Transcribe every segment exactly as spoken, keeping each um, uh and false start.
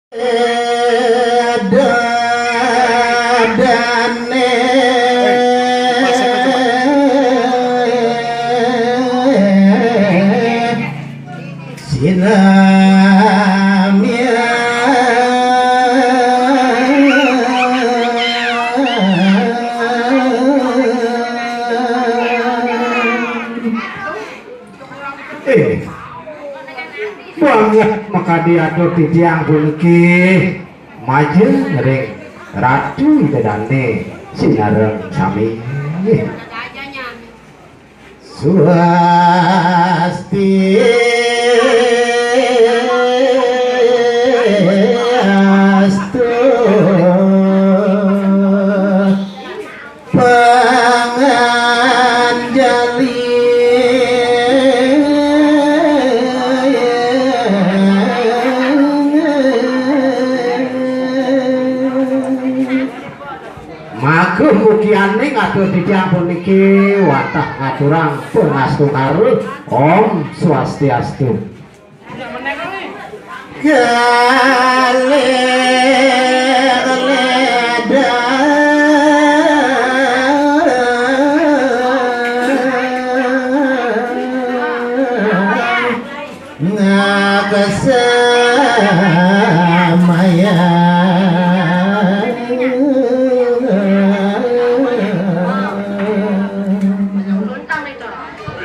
Dadane sinamian. Eh, banget makadi atur titiang puniki majeng ring Ratu Ida Dane sinareng sami. Swasti astu. Panganjali. Maka mugianing atur titiang puniki wantah ngaturang pangastungkara. Om Swastiastu. Kalih ledan ngakasamayan.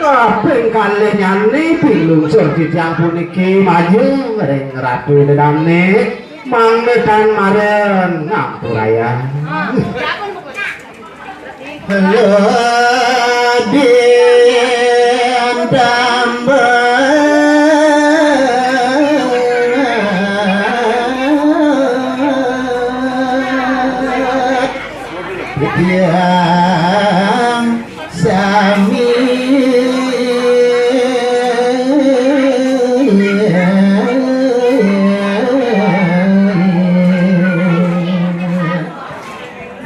Kaping kalih nyane pinuncur titiang puniki majeng ring Ratu Ida Dane, mangda tan maren ngampurayang. Ledin tambah titiang sami.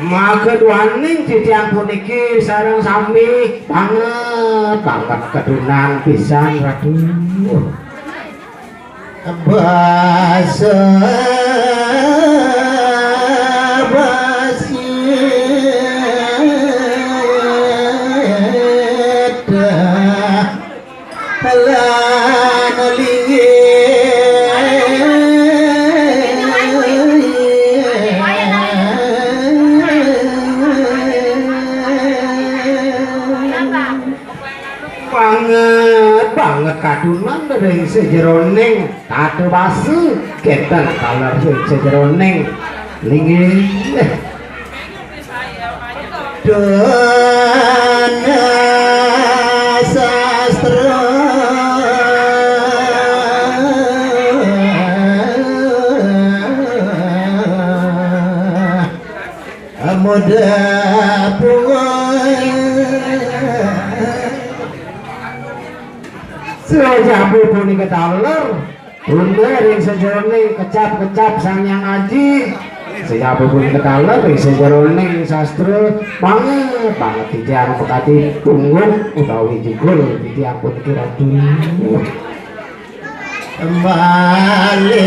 Maka duaning titiang puniki sareng sami banget, banget kadunan pisan, Ratu. Basa basi lan linggih. Banget, banget kadunan ring sajeroning tata basa, kenten taler ring sajeroning linggih. Dana sastra. Amoda pungoy. Sajabu punika taler, tunda ring sajeroning kecap-kecap Sang Hyang Aji. Sajabu punika taler ring sajeroning sastra, banget, banget titiang makadi punggung utawi jugul titiang puniki, Ratu. Malih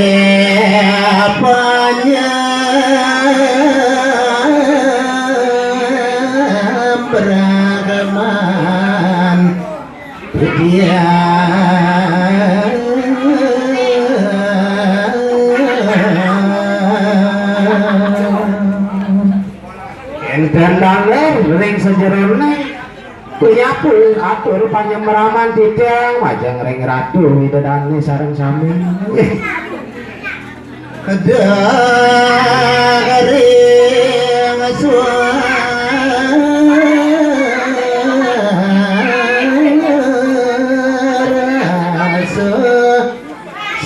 panyambragaman titiang. Enten daler ring sajeroning Punyapu atur panyambraman titiang majeng ring Ratu Ida Dane sareng sami. Kedering suara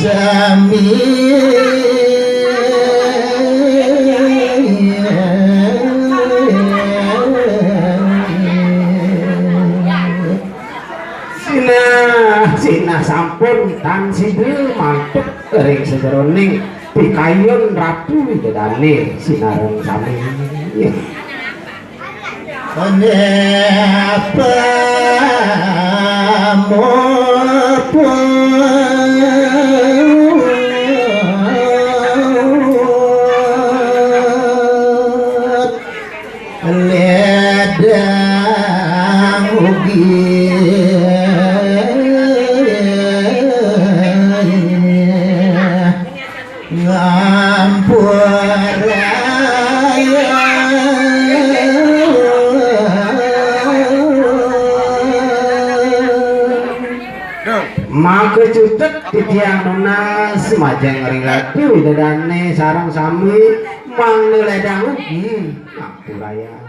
sami. Sinah, sinah sampun tan sida mantuk ring sajeroning pikayun Ratu Ida Dane sinareng sami. Napa mupu Ngampura. Maka cutet titiang nunas majeng ring Ratu Widadane sareng sami mangda ledang. Hmm, ngampura ya.